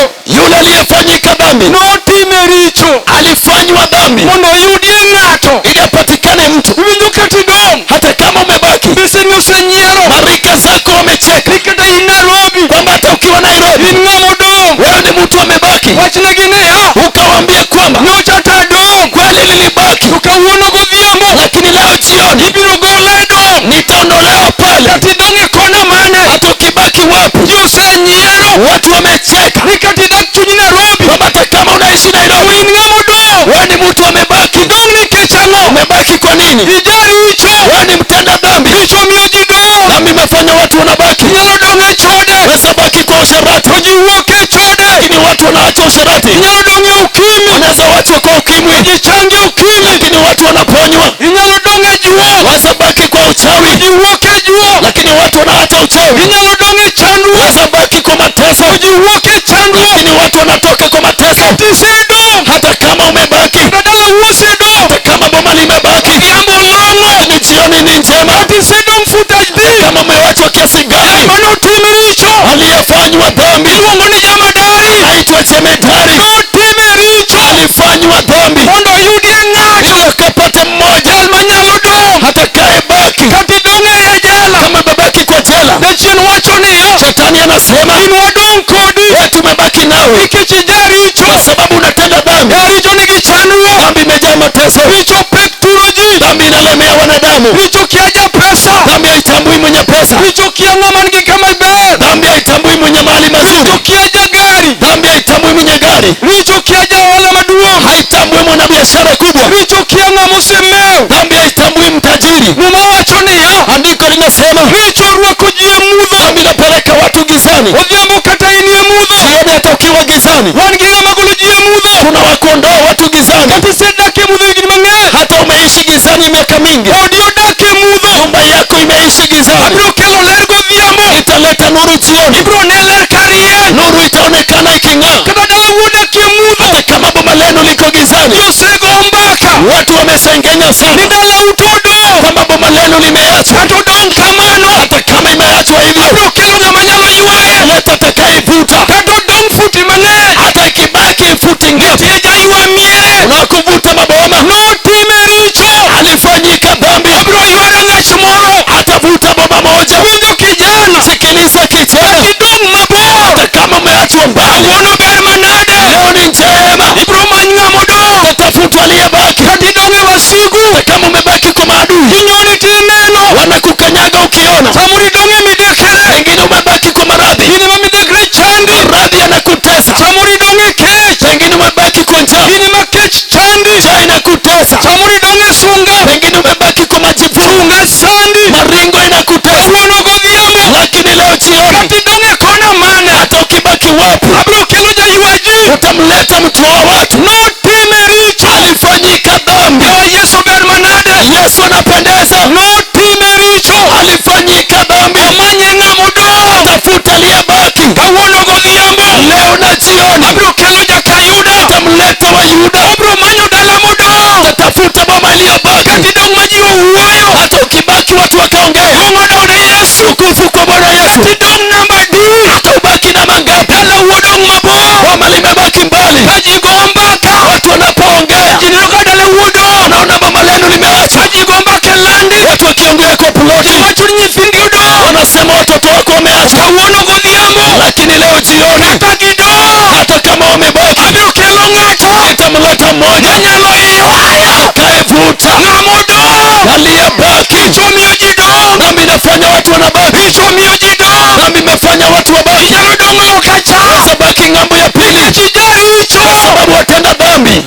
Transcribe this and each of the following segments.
Richo. Yule aliyefanyika dhambi Notime richo. Alifanywa dhambi Mondo oyudie ng'ato. Ili apatikane mtu. Iwinjo kata idong'. Hata kama umebaki, Mbeseni osenyiero. marika zako wamecheka Ni kata in Nairobi. Kwamba hata ukiwa Nairobi In ng'ama odong'. Wewe ni mtu amebaki. Wachnegi niya. Ukawaambia kwamba Nyocha to adong'. Kweli nilibaki, To kawuono godhiambo. Lakini leo jioni Ibiro gola e dong'. Nitaondolewa pale. Kata idong' e kona mane. Hata ukibaki wapi, Ji osenyiero. Watu wamecheka Ni kata idak chuny Nairobi. Kwamba hata kama unaishi Nairobi, In ng'ama odong'. Wewe ni mtu amebaki. Idong' nikech ang'o? Umebaki kwa nini? Ijaricho. Wewe ni mtenda dhambi. Richo miyo ji dong'. Dhambi imefanya watu wanabaki. Inyalo dong' e chode. Waweza baki kwa usherati, To ji wuok e chode. Lakini watu wanaacha usherati. Inyalo dong' e ukimwi. Wanaweza wachwa kwa ukimwi, Ji chango e ukimwi. Lakini watu wanaponywa. Inyalo dong' e juok. Waweza baki kwa uchawi, Ji wuok e juok. Lakini watu wanaacha uchawi. Inyalo dong' e chandruok. Waweza baki kwa mateso, To ji wuok e chandruok. Lakini watu wanatoka kwa mateso. Kata isedong'. Hata kama umebaki, Kata dalau osedong'. Hata kama boma limebaki, Odhiambo long'o. Lakini jioni ni njema. Kata isedong' fut adi. Kama umewachwa kiasi gani, Manotim richo. Aliyefanywa dhambi Iluongo ni jamadari. Aitwa jemedari. Notime richo. Alifanywa dhambi Mondo oyudie ng'ato. Ili akapate mmoja Jal manyalo dong'. Atakaye baki. Kata idong' e jela. Kama umebaki kwa jela, Jachien wacho niya. Shetani anasema In wadong' kodi. Wewe tumebaki nawe Nikech ijaricho. Kwa sababu unatenda dhambi. Jaricho nigi chandruok. Dhambi imejaa mateso. Richo pek turo ji. Dhambi inalemea wanadamu. Richo kia japesa. Dhambi haitambui mwenye pesa. Richo kia ng'ama nigi kama ber. Dhambi haitambui mwenye mali mazuri. Richo kia jagari. Dhambi haitambui mwenye gari. Richo kia jaohala maduong'. Haitambui mwanabiashara kubwa. Richo kia ng'ama osemew. Dhambi haitambui mtajiri. Muma wacho niya. Andiko linasema Richo rwako ji e mudho. Dhambi inapeleka watu gizani. Odhiambo kata in e mudho. Jioni hata ukiwa gizani, Wan gi ng'ama golo ji e mudho. Kuna wakuondoa watu gizani. Kata isedak e mudho higni mang'eny. Hata umeishi gizani miaka mingi, Odi odak e mudho. Nyumba yako imeishi gizani. Abiro kelo ler godhiambo. Italeta nuru jioni. Ibiro ne ler karieny. Nuru itaonekana iking'aa. Kata dalau odak e mudho. Hata kama boma lenu liko gizani, Ji osego mbaka. Watu wamesengenya sana Ni dalau to odong'. Kwamba boma lenu limeachwa. Kata odong' kamano. Hata kama imeachwa hivyo, Abiro kelo ng'ama nyalo ywaye. Leta atakayeivuta. Kata odong' futi mang'eny. Hata ikibaki futi ngapi, Tie jaywa miere. Unakuvuta maboma. Notime richo. Alifanyika dhambi. Abiro ywayo ng'ach moro. Atavuta boma moja. Winjo kijana. Sikiliza kijana, Idong' mabor. Hata kama umeachwa mbali, Kawuono ber manade. Leo ni njema. Ibiro many ng'ama odong'. Atafutwa aliyebaki. Kata idong' e wasigu. Hata kama umebaki kwa maadui, Ginyoni tineno. Wanakukanyaga ukiona. Samoro idong' e midekre. Pengine umebaki kwa maradhi. In ema midekre chandi. Maradhi yanakutesa. Samoro idong' e kech. Pengine umebaki kwa njaa. In ema kech chandi. Njaa inakutesa. Samoro idong' e sunga. Pengine umebaki kwa majivuno. Sunga sandi. Maringo inakutesa. Kawuono godhiambo. Lakini leo jioni, Kata idong' e kona mane. Hata ukibaki wapi, Abiro kelo jaywa ji. Utamleta mtoa watu. Notime richo. Alifanyika dhambi. Yawa Yesu ber manade. Yesu anapendeza. Notime richo. Alifanyika dhambi. Omanye ng'ama odong'. Tafuta aliyebaki. Kawuono godhiambo. Leo na jioni, Abiro kelo jakayuda. Utamleta wa Yuda. Abiro manyo dala modong'. Utatafuta boma iliyobaki. Kata idong' ma ji owuoyo. Hata ukibaki watu wakaongea. Duong' odong' ne Yesu. Utukufu kwa Bwana Yesu. Kata idong' namba adi. Hata ubaki namba ngapi, Dalau odong' mabor. Boma limebaki mbali. Ka ji go mbaka. Watu wanapoongea, Ji neno ka dalau odong'. Wanaona boma lenu limeachwa. Ka ji go mbaka e landi. Watu wakiongea kwa ploti, Ji wacho ni nyithindi odong'. Wanasema watoto wako wameachwa. Kawuono godhiambo. Lakini leo jioni, Kata gidong'. Hata kama wamebaki, Abiro kelo ng'ato. Nitamleta mmoja Manyalo ywayo. Atakayevuta. Ng'ama odong'. Aliyebaki. Richo miyo ji dong'. Dhambi inafanya watu wanabaki. Richo miyo ji dong'. Dhambi imefanya watu wabaki. Inyalo dong' loka cha. Waweza baki ng'ambo ya pili. Nikech ijaricho. Kwa sababu watenda dhambi.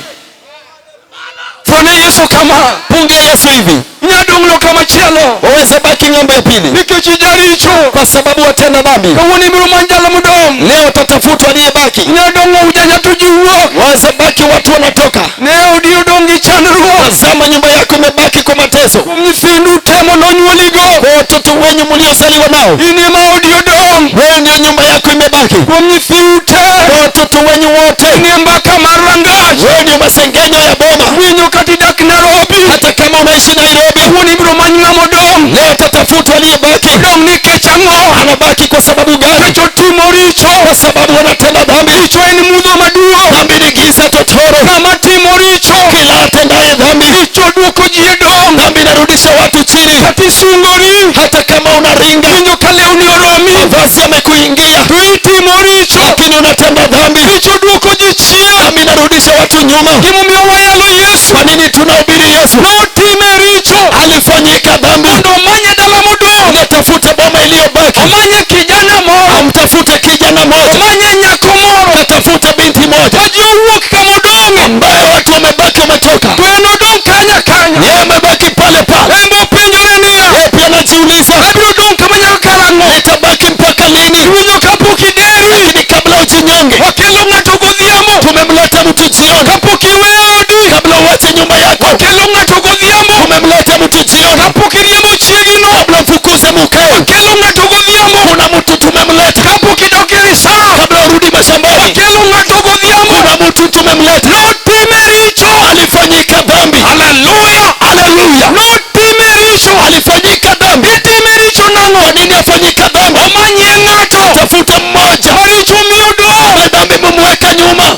Fone Yesu kama. Punge Yesu hivi. Inyalo dong' loka machielo. Waweza baki ng'ambo ya pili. Nikech ijaricho. Kwa sababu watenda dhambi. Kawuono ibiro manyo jalo modong'. Leo utatafutwa aliyebaki. Inyalo dong' ujanya to ji wuok. Waweza baki watu wanatoka. Ne odi odong' gi chandruok. Tazama nyumba yako imebaki kwa mateso. Kuom nyithindu te mononyuoligo. Kwa watoto wenyu mliozaliwa nao. In ema odi odong'. Wewe ndio nyumba yako imebaki. Kuom nyithiu te. Kwa watoto wenyu wote. In e mbaka mar rangach. Wewe ndio masengenyo ya boma. Winyo kata idak Nairobi. Hata kama unaishi Nairobi. Kawuono ibiro many ng'ama odong'. Leo utatafutwa aliyebaki. Odong' nikech ang'o? Anabaki kwa sababu gani? Nikech otimo richo. Kwa sababu wanatenda dhambi. Richo en koro. Ng'ama timo richo, Kila atendaye dhambi, richo duoko ji e dong'. Dhambi inarudisha watu chini. Kata isungori, Hata kama unaringa, winjo ka lewni oromi, mavazi yamekuingia, to itimo richo. Lakini unatenda dhambi. Richo duoko ji chien. Dhambi inarudisha watu nyuma. Gimomiyo wayalo Yesu. Kwa nini tunahubiri Yesu? Notime richo Alifanyika dhambi mondo omanye dala modong', ili atafute boma iliyobaki, omanye kijana moro, amtafute kijana mmoja, omanye nyako moro, atafute binti moja ma ji owuok kamodong'e, ambaye watu wamebaki wametoka, to en odong' kanya kanya. Yeye amebaki pale pale. En bopenjore niya, Yeye pia anajiuliza, abiro dong' kama nyaka karang'o? Nitabaki mpaka lini? Iwinjo kapok ideri, Lakini kabla ujinyonge, wakelo ng'ato godhiambo. Tumemleta mtu jioni. Kapok iweyo odi, Kabla uache nyumba yako, wakelo ng'ato godhiambo. Tumemleta mtu jioni. Kapok iriembo chiegino, Kabla mfukuze mkeo, wakelo ng'ato godhiambo. Kuna mtu tumemleta. Kapok idok e risav, Kabla urudi mashambani, wakelo ng'ato godhiambo. Kuna mtu tumemleta. Notime richo. Alifanyika dhambi. Haleluya, Haleluya. Notime richo. Alifanyika dhambi. Itime richo nang'o? Kwa nini afanyika dhambi? Omanye ng'ato Tafuta mmoja maricho miyo dong'. ambaye dhambi mumweka nyuma.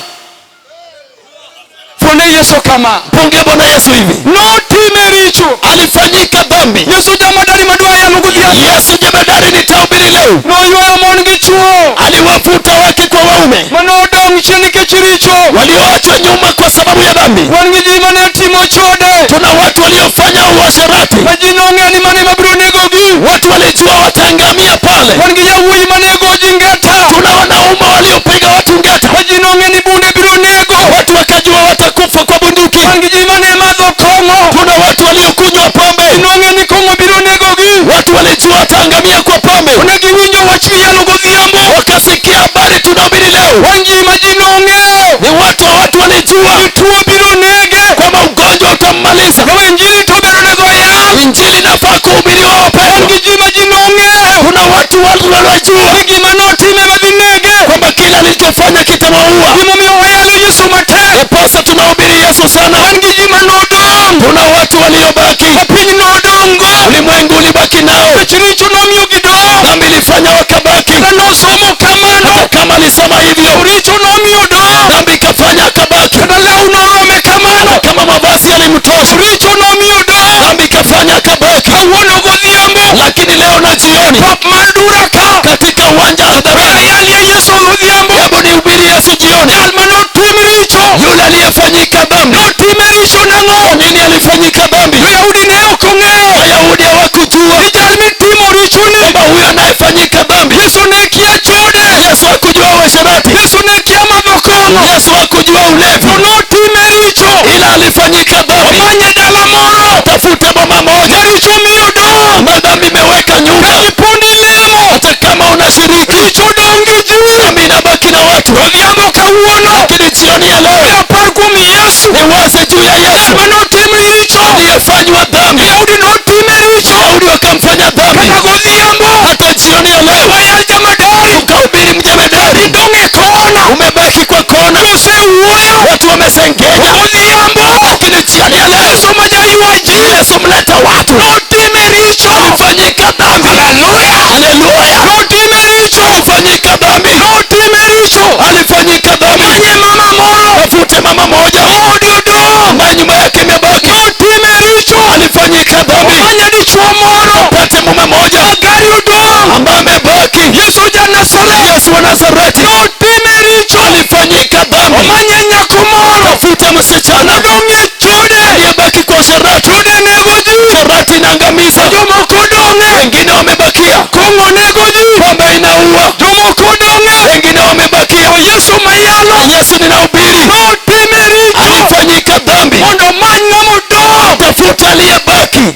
Fwene Yesu kama Punge Bwana Yesu hivi. notime richo. Alifanyika dhambi. Yesu jamadari madwa yalo godhiambo. Yesu jemedari nitahubiri leo. Noywayo mon gi chwo Aliwavuta wake kwa waume manodong' chien nikech richo. walioachwa nyuma kwa sababu ya dhambi. Wan gi ji mane timo chode Tuna watu waliofanya uasherati, ma ji nong'eyo ni mane mabiro negogi. watu walijua wataangamia pale. Wan gi yawuoyi manego ji ngeta Tuna wanaume waliopiga watu ngeta, ma ji nong'eyo ni bunde biro nego. watu wakajua watakufa kwa bunduki. Wan gi ji mane madho kong'o, Tuna watu waliokunywa pombe, ji nong'eyo ni kong'o biro negogi. watu walijua wataangamia kwa pombe. To ne giwinjo wach miyalo godhiambo. Wakasikia habari tunahubiri leo, Wan ji ma ji nong'eyo ni watu wa watu walijua ni tuo biro nege. kwamba ugonjwa utammaliza. To injili to bero nego yal. Injili inafaa kuhubiriwa Wan wapendwa. gi ji ma ji nong'eyo Kuna watu waliojua ni gima notime madhi nege. kwamba kila alichofanya kitawaua. Gimomiyo wayalo Yesu matek. Ndiposa tunahubiri Yesu sana. Wan gi ji manodong' Kuna watu waliobaki, ma piny nodong'go ulimwengu ulibaki nao, nikech richo nomiyo gidong'. dhambi ilifanya wakabaki. Kata nosomo kamano, Hata kama alisoma hivyo, to richo nomiyo dong'. dhambi ikafanya akabaki. Kata law norome kamano, Hata kama mavazi yalimtosha, to richo nomiyo dong'. dhambi ikafanya akabaki. Kawuono godhiambo, Lakini leo na jioni, pap mar Dura ka, katika uwanja hadharani, ayalie Yesu godhiambo. hebu nihubiri Yesu jioni. Jal manotim richo, Yule aliyefanyika dhambi, notime richo nang'o? kwa nini alifanyika dhambi? Jo-Yahudi ne ok ong'eyo Wayahudi hawakujua ni jal mitimo richoni. kwamba huyo anayefanyika dhambi. Yesu ne kia chode, Yesu hakujua uasherati, Yesu ne kia madho kong'o, Yesu hakujua ulevi, to notime richo. ila alifanyika dhambi. Omanye dala moro Tafute boma moja ma richo miyo dong'. ambayo dhambi imeweka nyuma. Ka ipondi lemo, Hata kama unashiriki, richo dong' gi ji. dhambi inabaki na watu. Odhiambo kawuono, Lakini jioni ya leo apar kuom Yesu ni wazi juu ya Yesu manotim richo. aliyefanywa dhambi. Wayahudi notime richo, Wayahudi wakamfanya dhambi. kata godhiambo Hata jioni ya leo wayal jamadari ukahubiri mjemedari, idong' e kona, umebaki kwa kona, osewuoyo watu wamesengenya. godhiambo. Lakini jioni ya leo Yesu ma jaywa ji Yesu mleta watu, notime richo. alifanyika dhambi. Haleluya, Haleluya, notime richo, alifanyika dhambi, notime richo. alifanyika dhambi. Manye mama moro Tafute mama moja odi odong' ambaye nyuma yake imebaki, notime richo. alifanyika dhambi. Omanye dichuo moro Pate mume moja gari odong', ambaye amebaki, Yesu ja Nazareth Yesu wa Nazareti notime richo. alifanyika dhambi. Omanye nyako moro Tafute msichana odong' e chode, aliyebaki kwa usherati. chode nego ji, Usherati inaangamiza, jomoko odong'e, wengine wamebakia. kong'o nego ji, Pombe inaua, jomoko odong'e. wengine wamebakia. To Yesu mayalo Yesu ninahubiri notime richo alifanyika dhambi, mondo omany ng'ama odong'. tafuta aliyebaki.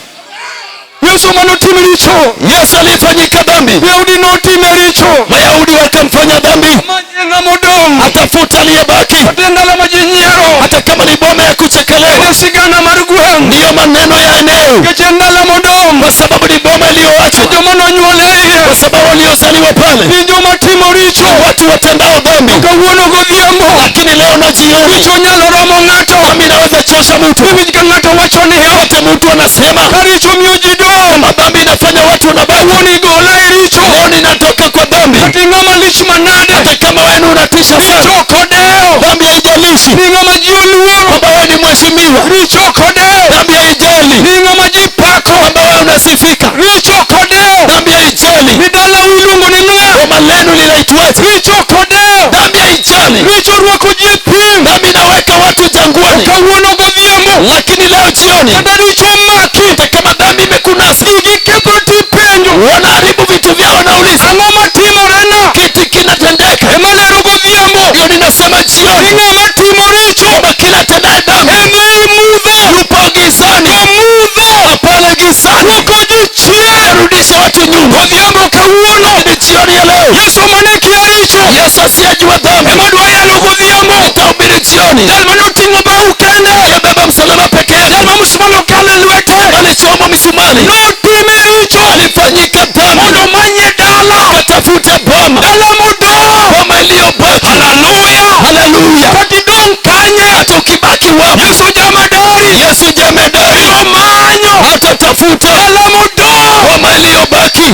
Yesu manotim richo, Yesu aliyefanyika dhambi, Yahudi notime richo, Wayahudi wakamfanya dhambi, omanye ng'ama odong'. atafuta aliyebaki, Kata e ndalo ma ji nyiero, hata kama ni boma ya kuchekelewa. e sigana mar gweng', Ndiyo maneno ya eneo, nikech en dala modong', kwa sababu ni boma iliyoachwa, joma nonyuol e iye kwa sababu waliozaliwa pale gin joma timo richo. watu watendao dhambi. Kawuono godhiambo, Lakini leo na jioni, richo nyalo romo ng'ato. dhambi inaweza chosha mtu. Iwinj ka ng'ato wacho niya, Wote mtu anasema ka richo miyo ji dong', kama dhambi inafanya watu wanabaki. kawuono igola e richo, Leo ninatoka kwa dhambi, kata ing'ama lich manade, hata kama wenu unatisha richo sana, ok odewo, dhambi haijalishi ni ng'ama ji Mheshimiwa. Richo ok odewo. Dhambi haijali Ni ng'ama ji pako. kwamba wewe unasifika. Richo ok odewo. Dhambi haijali Ni dalau iluongo ni ng'a. boma lenu linaitwaje. Richo ok odewo. Dhambi haijali. Richo rwako ji e thim. Dhambi inaweka watu jangwani, Kawuono godhiambo. lakini leo jioni, Kata richo omaki. hata kama dhambi imekunasa, Giketho tipenjo. wanaharibu vitu vyao, wanauliza Ang'o matimorena? kiti kinatendeka. Ema lero godhiambo. Ndio ninasema Ni jioni ng'ama timo richo. kwamba kila atendaye dhambi En ei mudho. yupo gizani, To mudho. hapana gizani, Dwoko ji chien. arudishe watu nyuma. Godhiambo kawuono. Lakini jioni ya leo, Yesu mane kia richo. Yesu asiyejua dhambi Ema dwa yalo godhiambo. nitahubiri jioni. Jal manoting'o bau kende. Aliyebeba msalaba peke yake, Jal ma musmal okalo e lwete. alichomwa misumari, Notime richo. alifanyika dhambi, Mondo omanye dala. akatafute boma, Dala modong'. boma iliyobaki. Haleluya. Haleluya! Kata idong' kanye. Hata ukibaki wapi, Yesu jamadari. Yesu jemedari Omanyo. hatatafuta Dala modong'. boma iliyobaki.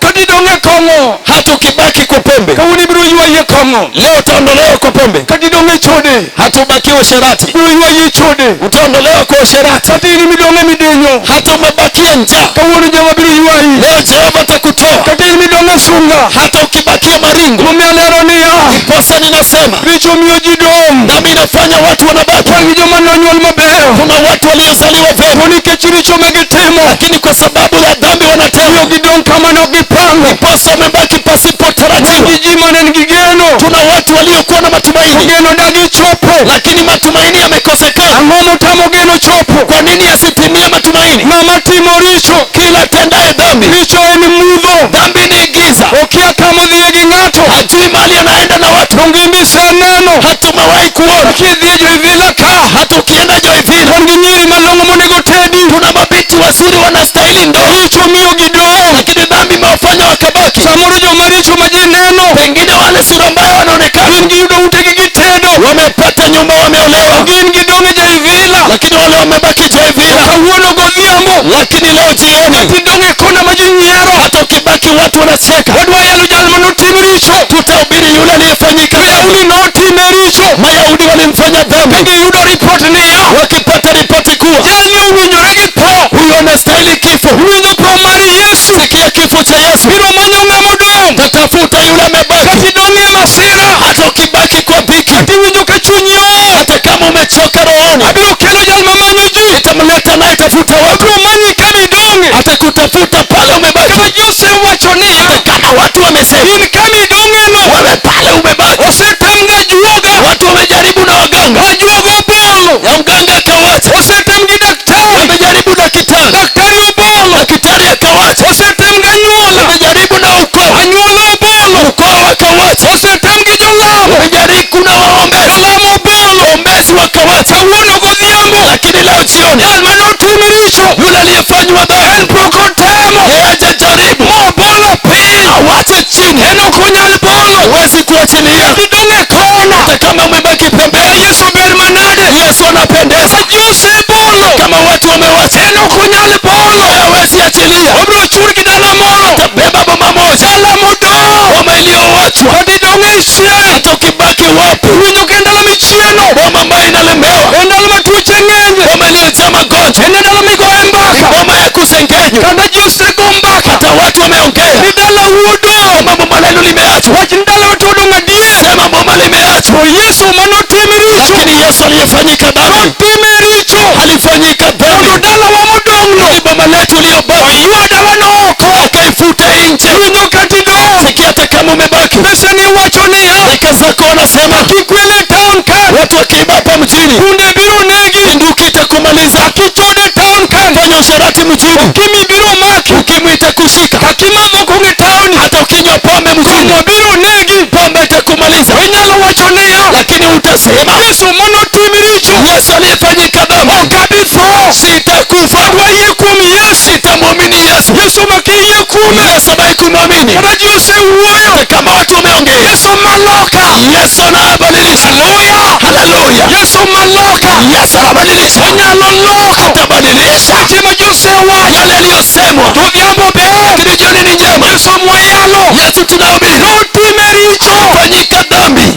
Kata idong' e kong'o. Hata ukibaki kwa pombe, Kawuono ibiro ywayi e kong'o. leo utaondolewa kwa pombe. Kata idong' e chode. Hata ubakiwa usherati, Ibiro ywayi e chode. utaondolewa kwa usherati. Kata in midong' e midenyo. Hata umebakia njaa, Kawuono Jehova biro ywayi. leo Jehova atakutoa. Kata in midong' e sunga. Hata ukibakia maringo, Momiyo alero niya. posa ninasema Richo miyo ji dong'. dhambi inafanya watu wanabaki. Wan gi joma nonyuol mabeyo. Kuna watu waliozaliwa vyema, To nikech richo ma gitimo. lakini kwa sababu ya dhambi Miyo wanatenda, gidong' kama ne ok gipango. posa wamebaki pasipo Wan tarajiwa. gi ji mane nigi geno. Tuna watu waliokuwa na To matumaini, geno dagi chopo. lakini matumaini yamekosekana. Ang'o motamo geno chopo? Kwa nini yasitimie matumaini? Ng'ama timo richo. Kila tendaye dhambi, Richo en mudho. dhambi ni giza, Okia kama odhiye gi ng'ato. hajui mahali anaenda na watu. Donge imiseneno. Hata umewahi kuona, Kidhi e Joivila ka. hata ukienda Joivila, Wan gi nyiri malong'o monego tedi. kuna mabinti wazuri wanastahili ndoa, Richo miyo gidong'. lakini dhambi imewafanya wakabaki. Samoro joma richo ma ji neno. Pengine wale sura mbaya wanaonekana, Gin giyudo utegi gitedo. wamepata nyumba, wameolewa, Gin gidong' e Joivila. lakini wale wamebaki Joivila. Kawuono godhiambo. Lakini leo jioni, Tidong' e kona ma ji nyiero. hata ukibaki watu wanacheka. Wadwa yalo jal manotim richo. Tutahubiri yule aliyefanyika dhambi. Mayahudi notime richo. Mayahudi walimfanya dhambi, Giyudo ripot niya. wakipata ripoti kuwa Jalni owinjore gi tho. huyu anastahili kifo. Winjo tho mar Yesu. Sikia kifo cha Yesu, Biro manyo ng'ama odong'. tatafuta yule amebaki. Kata idong' e masira. Hata ukibaki kwa dhiki, Tiwinjo ka chunyi ool. hata kama umechoka rohoni, Abiro kelo jal mamanyo ji. nitamleta naye tafuta watu, Abiro manyi kama idong'e. atakutafuta pale umebaki. Kata ji osewacho niya. Kama watu wamesema In kama idong'eno. wewe pale umebaki, Osetem gajuoga. watu wamejaribu na waganga, Ajuoga obolo. ya mganga akawacha, Osetem gi daktari. wamejaribu daktari, Daktari obolo. daktari akawacha, Osetem ganyuola. wamejaribu na ukoo, Anyuola obolo. ukoo wakawacha, Osetem gi jolamo. wamejaribu na waombezi, Jolamo obolo. waombezi wakawacha. Kawuono godhiambo. Lakini leo jioni, Jal manotim richo. yule aliyefanywa dhambi Pok otemo. yeye hajajaribu, Mobolo piny. awache chini, En ok onyal bolo. huwezi kuachilia Idong' e kona. hata kama umebaki pembeni. Yesu ber manade. Yesu anapendeza, Ji osebolo. kama watu wamewacha, En ok onyal bolo. hawezi achilia. Obiro chur gi dala moro. Atabeba boma moja, Dala modong'. boma iliyowachwa. Kata idong' e chieng'. Hata ukibaki wapi, Iwinjo ka en dala michieno. boma ambayo inalemewa, En dala ma tuoche ng'enye. boma iliyojaa magonjwa, En dala migoye ni mbaka. boma ya kusengenywa. Kata ji osego mbaka. Hata watu wameongea Ni dala wuodong'. kwamba boma lenu limeachwa. Wach ni dala watu odong' adier. Sema boma limeachwa, To Yesu manotim richo. lakini Yesu aliyefanyika dhambi Notime richo. alifanyika Mondo dhambi dalawa modong'no. ili boma letu iliyobaki Oywa dalano oko. akaifuta nje. Iwinjo kata idong'. Sikia, hata kama umebaki, Pesa ni wacho niya. rika zako wanasema Kikwele e town ka. watu wakiiba hapa mjini, Punde biro negi. bunduki itakumaliza. Kichode town ka. Fanya usherati mjini, Ukimwi biro maki. ukimwi itakushika. Kakimadho kong'o e town. Hata ukinywa pombe mjini, Kong'o biro negi. pombe itakumaliza, Inyalo wacho niya. lakini utasema Yesu manotim richo. Yesu aliyefanyika dhambi, Ok abi tho. sitakufa, Adwa yie kuom Yesu. sitamwamini Yesu. Yesu ma kiyie kuome. Yesu ambaye kumwamini, Kata ji osewuoyo. hata kama watu wameongea, Yesu maloka. Yesu anabadilisha. Haleluya. Haleluya! Yesu maloka. Yesu anabadilisha, Onyalo loko. atabadilisha Weche ma ji osewacho. yale yaliyosemwa. To odhiambo ber. Lakini jioni ni njema. Yesu mwayalo. Yesu tunahubiri, Notime richo. fanyika dhambi.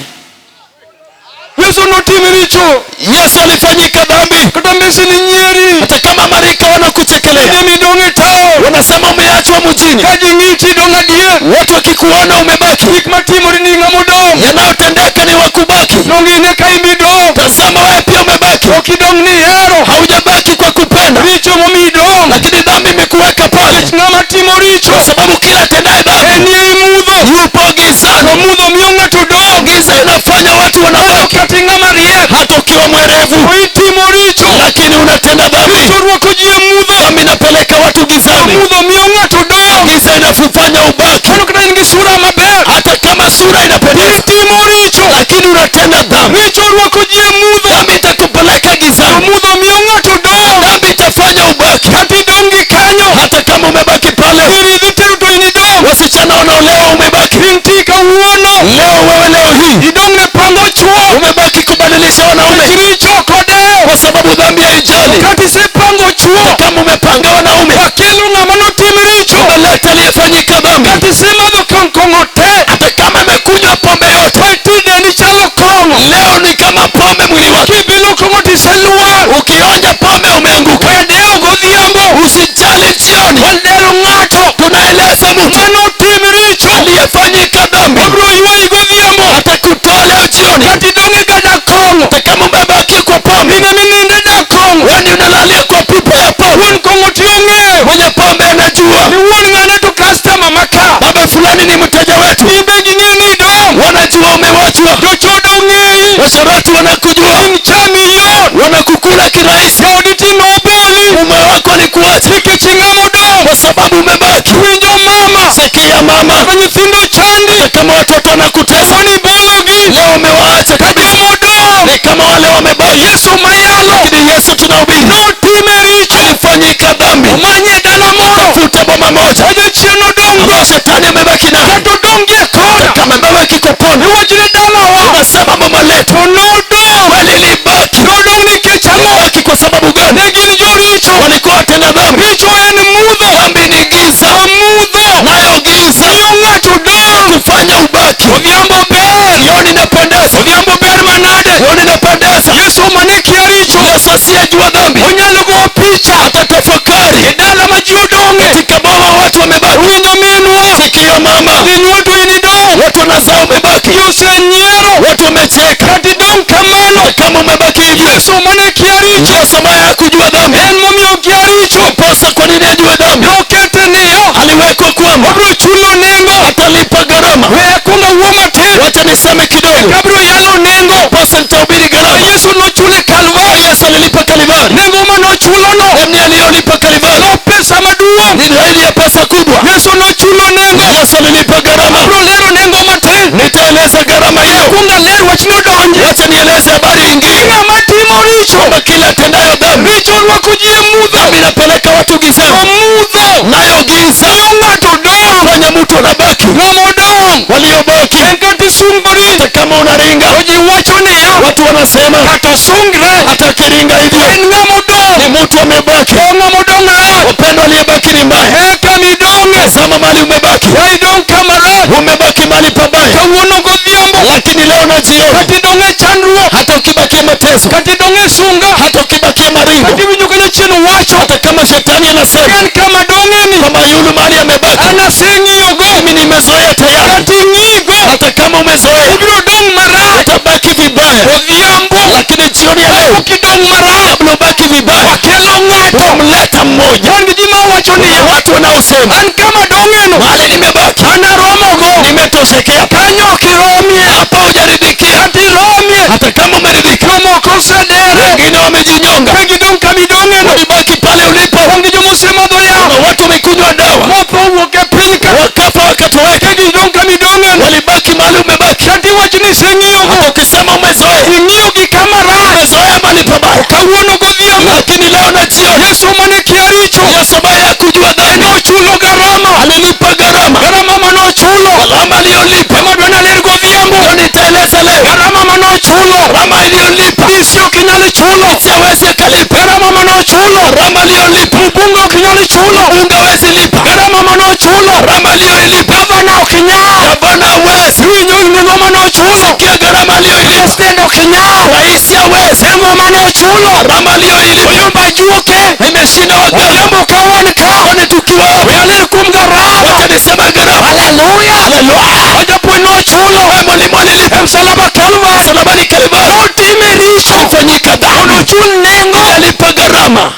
Yesu notim richo. Yesu alifanyika dhambi. Kata mbeseni nyieri. Hata kama marika wanakuchekelea, Ni midong' e taon. wanasema umeachwa mjini. Ka ji ng'i tidong' adier. Watu wakikuona umebaki, Gik matimore ni ng'ama odong'. yanayotendeka ni wakubaki. Donge ine ka in idong'. Tazama wewe pia umebaki, Ok idong' ni ihero. haujabaki kwa kupenda, Richo momiyo idong'. lakini dhambi imekuweka pale, Ng'ama timo richo kwa sababu kila atendaye dhambi en ei mudho. yupo To gizani. mudho miyo ng'ato dong'. Giza inafanya watu wanabaki, Kata ng'ama riek. hata ukiwa mwerevu, To itimo richo. lakini unatenda dhambi. Richo rwako ji e mudho. Dhambi inapeleka watu To gizani, mudho miyo ng'ato dong'. giza inakufanya ubaki, Mano kata in gi sura maber. hata kama sura inapendeza, Itimo richo. lakini unatenda dhambi. Richo rwako ji e mudho. Dhambi itakupeleka To gizani, mudho miyo ng'ato dong'. dhambi itafanya ubaki, Kata idong' gi kanyo. hata kama umebaki pale. Nyiri dhi tero to in idong'. Wasichana wanaolewa umebaki, Inti kawuono. leo wewe, leo hii Idong' ne pango chuo. umebaki kubadilisha wanaume, Richo ok odewo. kwa sababu dhambi haijali. Kata isepango chuo. Kama umepanga wanaume, Wakelo ng'ama notim richo. umeleta aliyefanyika dhambi, Kata isemadho kong'o te. hata kama amekunywa pombe yote, Tinde chalo kong'o. leo ni kama pombe mwili wake. Kibilo kong'o tiselwar. Ukionja pombe umeanguka. We dewo godhiambo. Usijali jioni, Walero ng'ato. tunaeleza mtu Manotim richo. aliyefanyika dhambi Obiro ywayi godhiambo. atakutoa leo jioni, Kata idong' e gada kong'o. hata kama umebaki kwa pombe, In emininde da kong'o. wewe unalalia kwa pipa ya pombe. Wuon kong'o tiong'eyo. Mwenye pombe anajua Ni wuon ng'ane to customer maka. baba fulani ni mteja wetu, Imbe ging'e ni idong'. wanajua umewachwa. Jochodo ong'eyi. Washerati wanakujua, In chami yot. wanakukula kirahisi. Jaodi tinde oboli. Mume wako alikuacha Nikech ing'ama odong'. kwa sababu umebaki. Winjo mama. Sikia mama, Kata nyithindo chandi. hata kama watoto wanakutesa Kawuono ibologi. leo, umewaacha kabisa, Joma odong'. ni kama wale wamebaki. Yesu mayalo. Lakini Yesu tunahubiri Notime richo. alifanyika dhambi, Omanye dala moro. tafuta boma moja Wajachien odong' go. ambayo shetani amebaki nayo, Kata odong' gi e kona. kama amebaki kwa pona, Niwach ni dalawa. unasema boma letu To nodong'. kweli libaki. Nodong' nikech ang'o? Baki kwa sababu gani? Ne gin joricho. Walikuwa watenda dhambi. Richo en mudho. Dhambi ni giza, Mudho. nayo giza Miyo ng'ato dong'. kufanya ubaki. Odhiambo ber. Jioni inapendeza, Odhiambo ber manade. jioni inapendeza. Yesu mane kia richo. Yesu asiyejua dhambi Onyalo go picha. atatafakari E dala ma ji odong'e. katika boma watu wamebaki. Winjo minwa. Sikia mama, Dhi nyuol to in idong'. watu wanazaa umebaki, Ji osenyiero. watu wamecheka Kata idong' kamano. kama umebaki hivyo. Yesu mane kia richo. Yesu ambaye hakujua dhambi, En momiyo kia richo. posa kwa nini ajue dhambi? Nokete niya. Aliwekwa kwamba Obiro chulo nengo. atalipa gharama. We akwongo awuo matin. Wacha niseme kidogo, Kabiro yalo nengo. posa nitahubiri gharama. Yesu nochule Kalvari. Yesu alilipa Kalvari, Nengo manochulono. dhambi aliyolipa Kalvari No pesa maduong'. ni zaidi ya pesa kubwa. Yesu nochulo nengo. Yesu alilipa gharama. Abiro lero nengo matin. Nitaeleza gharama hiyo. Akwongo aler wachni odonji. Wacha nieleze habari ingine, Ng'ama timo richo. kwamba kila atendayo dhambi, Richo rwako ji e mudho. dhambi inapeleka watu To gizani, mudho. nayo giza Miyo ng'ato dong'. fanya mtu anabaki. Ng'ama odong'. Waliobaki, En kata isungori. hata kama unaringa, To ji wacho niya. watu wanasema Kata osungre. hata akiringa hivyo En ng'ama odong'. ni mtu amebaki. To ng'ama odong' rach. Wapendwa, aliyebaki ni mbaya. E kama idong'e. Tazama mahali umebaki, We idong' kama rach. umebaki mahali pabaya, Kawuono godhiambo. lakini leo na jioni, Kata idong' e chandruok. hata ukibakia mateso, Kata idong' e sunga. hata ukibakia maringo, Kata iwinjo ka jachien wacho. hata kama shetani anasema En kama dong'eni. kwamba yule mahali amebaki, An aseng'iyogo. mimi nimezoea tayari. Kata ing'igo. Hata kama umezoea, Ibiro dong' marach. utabaki vibaya, Odhiambo. lakini jioni ya leo, Kapok idong' marach. kabla ubaki vibaya, Wakelo ng'ato. utamleta mmoja. Wan gi ji mawacho Kuna niya. watu wanaosema An kama dong'eno. mahali nimebaki, An aromogo. nimetoshekea, Kanyo ok iromie. hapa hujaridhikia. Kata iromie. Hata kama umeridhika, Jomoko osedere. wengine wamejinyonga, Ka gidong' kama idong'eno. walibaki pale ulipo. Wan gi jomosemadho yath. Kuna watu wamekunywa dawa Motho owuok e piny ka. wakafa wakatoweka, Ka gidong' kama idong'eno. walibaki mahali umebaki. Kata iwacho ni iseng'iyogo. Hata ukisema umezoea, Ing'iyo gi kama rach. umezoea mahali pabaya, Kawuono godhiambo. lakini leo na jioni, Yesu mane kia richo. Yesu ambaye hakujua dhambi Nochulo gharama. alilipa gharama, Gharama manochulo. gharama aliyolipa Ema dwa naler godhiambo. ndio nitaeleza leo, Gharama manochulo. gharama iliyolipa DC ok inyal chulo. si hawezi akalipa, Gharama manochulo. gharama aliyolipa Mbunge ok inyal chulo. mbunge hawezi lipa, Gharama manochulo. gharama aliyoilipa Gavana ok inyal. gavana hawezi. Iwinjo nengo manochulo. Sikia gharama aliyoilipa President ok inyal. rais hawezi. Nengo Nengo mane ochulo. Gharama aliyoilipa Oyomba juoke. imeshinda waganga. Odhiambo ka wan ka. Kwani tukiwa hapa, We aler kuom gharama. wacha niseme gharama. Haleluya. Haleluya. Japuonj nochulo. Wewe mwalimu alilipa E msalaba Kalvari. msalabani Kalvari, Notime richo. alifanyika dhambi, Nochul nengo. alilipa gharama,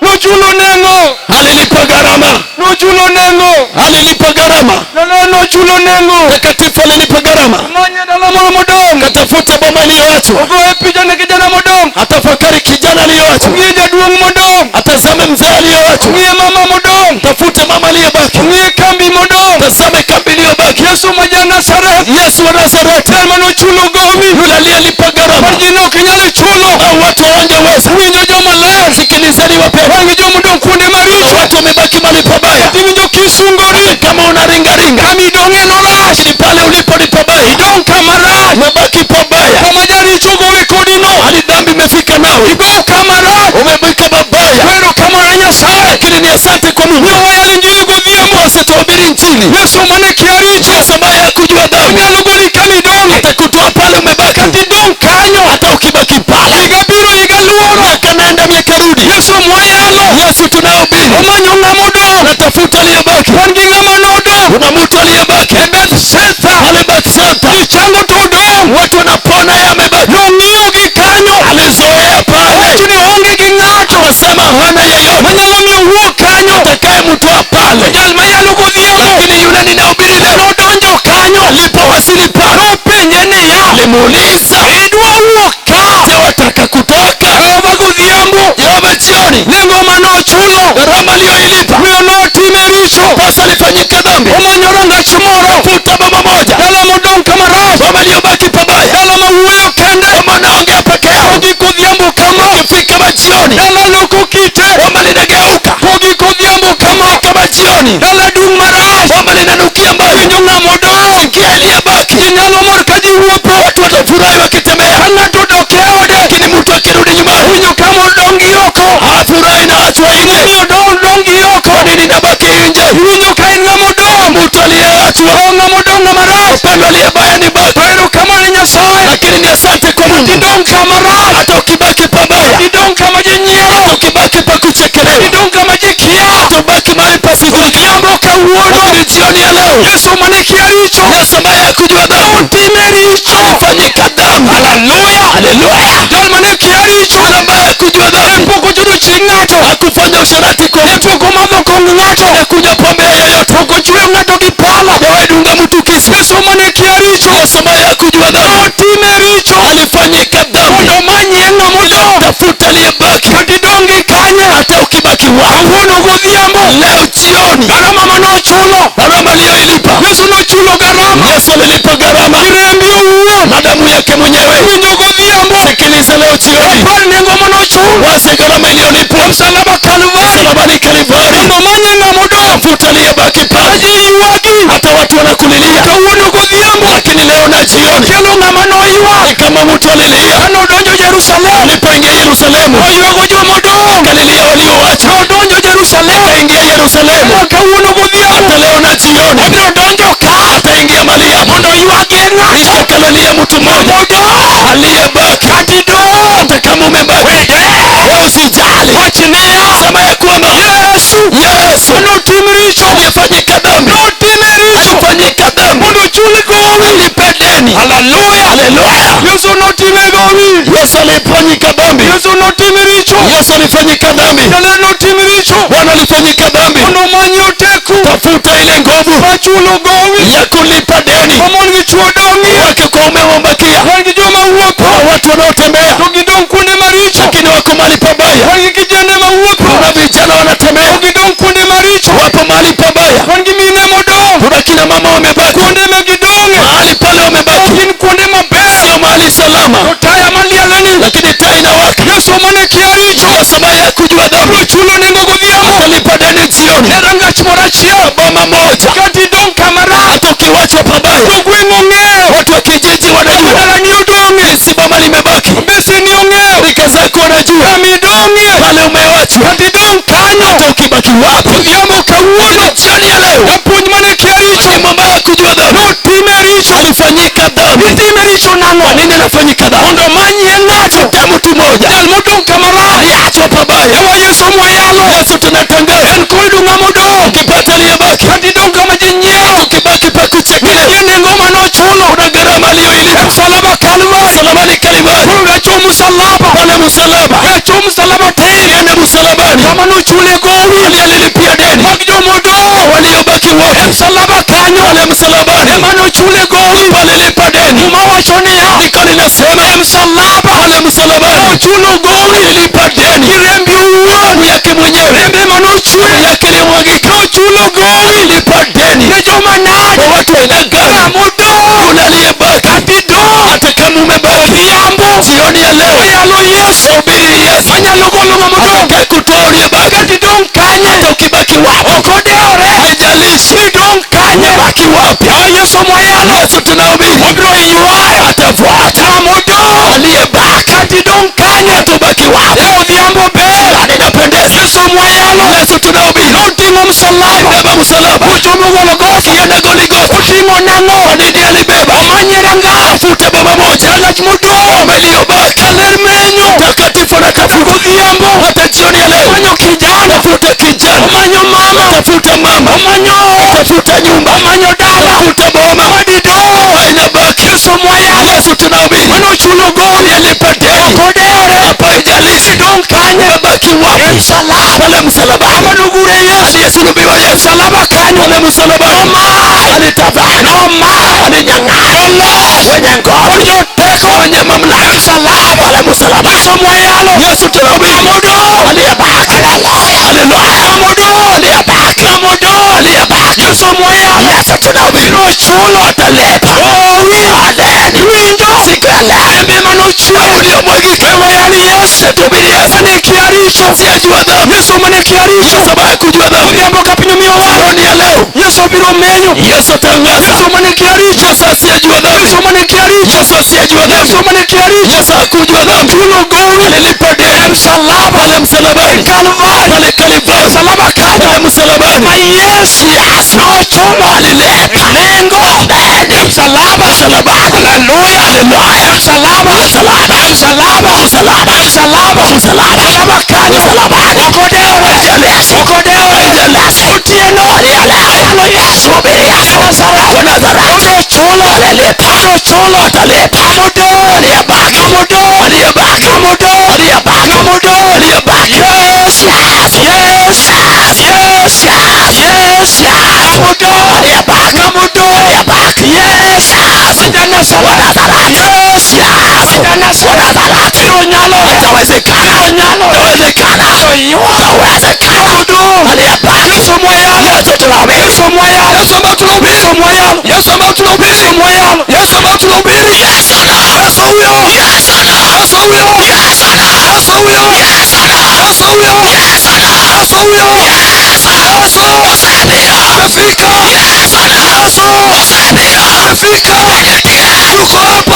Nochulo nengo. alilipa gharama, Nochulo nengo. alilipa gharama. Nochulo nengo. Takatifu alilipa gharama. Manye dala moro modong'. Katafute boma iliyoachwa, Ogoye picha ne kijana modong'. atafakari kijana aliyoachwa, Ng'iye jaduong' modong'. atazame mzee aliyoachwa, Ng'iye mama modong'. tafute mama aliyebaki, Ng'iye kambi modong'. tazame kambi iliyobaki. Yesu ma ja Nazareth. Yesu wa Nazareti, Jal manochulo gowi. yule aliyelipa gharama, Mar ji ne ok nyal chulo. au watu hawangeweza. Winjo joma ler. Sikilizeni wapendwa, Wangi jomodong' kuonde maricho. watu wamebaki mahali pabaya. Iwinjo kisungori. Kama unaringaringa, Kama idong'e norach. lakini pale ulipo ni pabaya, Idong' kama rach. umebaki pabaya, Kama jaricho gowe kodino. hali dhambi imefika nawe, Igow kama rach. umebaki pabaya. Kwero kama ne Nyasaye. Lakini ni asante kwa Mungu, Nowayalo injili godhiambo. basi tuhubiri Injili. Yesu mane kia richo. Yesu ambaye hakujua dhambi Onyalo goli kama idong'e. atakutoa pale umebaki, Kata idong' kanyo. hata ukibaki pale Higa biro higa luoro. miaka nenda miaka rudi. Yesu mwayalo. Yesu tunahubiri, Omanyo ng'ama odong'. unatafuta aliyebaki. Wan gi ng'ama nodong'. Kuna mtu aliyebaki E Bethsaida. pale Bethsaida, Ji chango to odong'. watu wanapona, yeye amebaki, Nong'iyo gi kanyo. alizoea pale, Wacho ni oonge gi ng'ato. akasema hana yeyote Manyalo miyo wuok kanyo. atakayemtoa pale. Jal mayalo godhiambo. Lakini yule ninahubiri leo Nodonjo kanyo. alipowasili pale, Nopenje niya. alimuuliza Idwa wuok ka. je, wataka kutoka? Jehova godhiambo. Jehova jioni, Nengo manochulo. gharama aliyoilipa Miyo notime richo. pasa alifanyika dhambi. Omanyo rangach moro. Futa boma moja, Dala modong' kama rach. boma iliyobaki pabaya, Dala ma wuoyo kende. boma naongea peke yao. Kogik odhiambo kama. Ukifika majioni, Dala loko kite. boma linageuka Kogik odhiambo kama. kama jioni, Dala dung' marach. boma linanukia mbaya. Winjo ng'ama odong'. Sikia aliyebaki, Ji nyalo mor ka ji wuotho. watu watafurahi wakitembea, Ka ng'ato odok e ode. lakini mtu akirudi nyumbani Winjo kama odong' gi oko. hafurahi na achwa nje. Omiyo odong' gi oko. Kwa nini nabaki nje? Iwinjo ka in ng'ama odong'. Mtu aliyeachwa, Oh, ng'ama odong' ng'ama rach. upendo aliyebaya ni baki, To erokamano ne Nyasaye. lakini ni asante kwa Mungu. Idong' kama rach. Hata ukibaki pabaya, Idong' kama ji nyiero. hata ukibaki pa kuchekelewa, Idong' kama ji kia. hata ubaki mahali pasijulikana. Odhiambo kawuono. Lakini jioni ya leo, Yesu mane kia richo. Yesu ambaye hakujua dhambi Otime richo. alifanyika dhambi. Haleluya. Haleluya! Jal mane kia richo. Yule ambaye hakujua dhambi Pok ochodo chi ng'ato. hakufanya usherati kwa Ne mtu, pok omadho kong ng'ato. hakunywa pombe yoyote, Pok ochweyo ng'ato gi pala. hajawahi dunga mtu kisu. Yesu mane kia richo. Yesu ambaye hakujua dhambi Otime richo. alifanyika dhambi. Mondo omanyie ng'ama odong'. Tafuta aliyebaki, Kata idong' gi kanye. hata ukibaki wapi. Kawuono godhiambo. Leo jioni, Gharama manochulo. gharama aliyoilipa Yesu nochulo gharama. Yesu alilipa gharama Gi rembe owuon. na damu yake mwenyewe. Winjo godhiambo. Sikiliza leo jioni, Apar nengo manochul. waze gharama iliyolipwa Msalaba Kalvari. msalabani Kalvari. Mondo omanyie ng'ama odong'. Tafuta aliyebaki pale, Ji ywagi. hata watu wanakulilia, Kawuono godhiambo. lakini leo na jioni Kelo ng'ama noywak. ni kama mtu alilia Kanodonjo Jerusalem. alipoingia Yerusalemu, Oywago jomodong'. akalilia walioachwa, Nodonjo Jerusalem. akaingia Yerusalemu. Kawuono godhiambo. Hata leo na jioni Obiro donjo ka. ataingia mahali hapa, Mondo oywagie ng'ato. kisha akalilia mtu mmoja Modong'. aliyebaki. Kata idong'. Hata kama umebaki, wewe usijali, Wach niya. sema ya kwamba Yesu. Yesu Notim richo. aliyefanyika dhambi, Notime richo. alifanyika dhambi, Mondo ochul gowi. alipe deni. Haleluya. Haleluya! Yesu notime gowi. Yesu alifanyika dhambi, Yesu notime richo. Yesu alifanyika dhambi, Jale notim richo. Bwana alifanyika dhambi. Mondo omany oteku. Tafuta ile nguvu Machulo gowi. ya kulipa deni Mamon gi chwo dong'ie. wake kwa ume wamebakia. Wan gi joma wuotho. Kuna watu wanaotembea To gidong' kuonde maricho. lakini wako mahali pabaya. Wan gi kijende mawuotho. Kuna vijana To wanatembea gidong' kuonde maricho. wapo mahali pabaya. Wan gi mine modong'. Kuna kina mama wamebaki Kuonde ma gidong'e. mahali pale, Ok wamebaki gin kuonde maber. sio mahali salama, To taya malieleni. lakini taa inawaka. Yesu mane kia richo. Yesu ambaye hakujua dhambi Nochulo nengo godhiambo. atalipa deni jioni, Ne rangach moro achiel. boma moja. Kata idong' kama rach. Hata ukiwachwa pabaya, Jogweng' ong'eyo. watu wa kijiji wanajua Dalani odong'e. jinsi boma limebaki, Beseni ong'eyo. rika zako wanajua Kama idong'ie. pale umewachwa, Kata idong' kanyo. hata ukibaki wapi. Odhiambo kawuono. Jioni ya leo Japuonj mane kia richo. mwalimu ambaye hakujua dhambi Notime richo. alifanyika dhambi. Itime richo nang'o? Kwa nini anafanyika dhambi? Mondo omanyie ng'ato. Jal modong' kamarach. Aliachwa pabaya. Ewa Yesu mwayalo. Yesu tunatangaza. En koyudo ng'ama odong'. Ukipata aliyebaki, Kata idong' kama ji nyiero. ukibaki pa kuchekelewa, Nitie nengo manochulo. kuna gharama aliyoilipa E msalaba Kalvari. msalabani Kalvari, Koro we achom msalaba. pale msalaba, We achom msalaba tir. ende msalabani, Kama nochule gowi. ali alilipia deni Mag jomodong'. waliobaki E wote msalaba kanyo. pale msalabani, Ema nochule gowi. palilipa deni. Muma wacho niya. Andiko linasema E msalaba. pale msalabani Nochulo gowi. alilipa deni, Gi rembe owuon. damu yake mwenyewe, Rembe damu manochwer. yake ilimwagika, Nochulo gowi. alilipa deni Ne joma nade. kwa watu wa aina gani? Ng'amodong'. Yule aliyebaki, Kata idong'. hata kama umebaki, Odhiambo. jioni ya leo Oyalo Yesu. hubiri Yesu, Manyalo golo ng'amodong'. atakaye kutoa uliyebaki, Kata idong' kanye. hata ukibaki wapi, Ok odewore. haijalishi Idong' kanye. umebaki wapi. Yawa Yesu mwayalo. Yesu tunahubiri, Obiro ywayo. atafuata Ng'amodong'. aliyebaki, Kata idong' kanye. hata ubaki wapi. E odhiambo ber. Jioni inapendeza. Yesu mwayalo. Yesu tunahubiri, Noting'o msalaba. beba msalaba, Ochomo Golgotha. kienda Golgotha. Oting'o nang'o? Kwa nini alibeba? Omanye rangach. Afute boma moja, Rangach modong'. boma iliyobaki, Kaler menyo. takatifu na tafuta Godhiambo. hata jioni ya leo, Omanyo kijana. tafuta kijana, Omanyo mama. tafuta mama, Omanyo ot. tafuta nyumba, Omanyo dala. tafuta boma Madidong'. inabaki. Yesu mwayalo. Yesu tunahubiri, Manochulo gowi. aliyelipa deni, Ok odewore. hapo haijalishi Idong' kanye. umebaki wapi, E msalaba. pale msalabani, Manogure Yesu. aliyesulubiwa Yesu, Msalaba kanyo. pale msalabani, Nomai. alitavana, Nomai. alinyang'anya Oloch. wenye nguvu, Kod joteko. wenye mamlaka, Msalaba. pale msalabani. Yesu mwayalo. Yesu tunahubiri, Ng'amodong'. aliyebaki, Haleluya. haleluya, Ng'amodong'. aliyebaki, Ng'amodong'. aliyebaki. Yesu mwayalo. Yesu tunahubiri, Biro chulo. atalipa Gowi. deni Iwinjo. siku ya leo, Rembe manochwer. iliyomwagika. Wewe yali Yesu. Tuhubiri Yesu Mane kia richo. asiyejua dhambi, Yesu mane kia richo. Yesu ambaye hakujua dhambi. Odhiambo ka piny omiyo wach. Jioni ya leo Yesu biro menyo. Yesu tangaza, Yesu mane kia richo. Yesu asiyejua dhambi, Yesu mane kia richo. Yesu asiyejua dhambi, Yesu mane kia richo. Yesu hakujua dhambi, Chulo gowi. alilipa deni Msalaba. pale msalabani, Kalvari. pale Kalvari, Msalaba kanyo. pale msalabani, Ma Yesu. Yesu Nochulo. alilipa Nengo. deni Msalaba. msalabani. Haleluya. Haleluya, Msalaba. msalaba, Msalaba. msalaba, Msalaba. msalaba, Msalaba kanyo. msalabani. Ok odewore. Haijalishi, Ok odewore. haijalishi, Otieno. aliyeleo, Yalo Yesu. hubiri Yesu Nazareth. wa Nazareti, Obiro chulo. alilipa, Obiro chulo. atalipa, Ng'amodong'. aliyebaki, Ng'amodong'. aliyebaki, Ng'amodong'. aliyebaki, Ng'amodong'. aliyebaki. Yes. Yesu, Yes. Yesu, Yes. Yesu, Yes. Yesu, Ng'amodong'. aliyebaki, Ng'amodong'. aliyebaki, Yes. Yesu wa Nazareth. Nazareti, Yes. Yesu wa Nazareth. Nazareti. Biro nyalore. Itawezekana, Biro nyalore. itawezekana, Ywa. itawezekana. Ng'amodong'. Aliyebaki, Yesu mwayalo. Yesu tunahubiri, Yesu mwayalo. Yesu ambaye tunahubiri, Yesu mwayalo. Yesu ambaye tunahubiri, Yesu mwayalo. Yesu ambaye tunahubiri, Yesu Yesu huyo. Yesu Yesu huyo. Yesu Yesu huyo. Yesu Yesu huyo. Yesu Yesu huyo. Yesu Yesu. Osebiro Amefika. Yesu Yesu. Osebiro Amefika. Nitie Yuko hapa.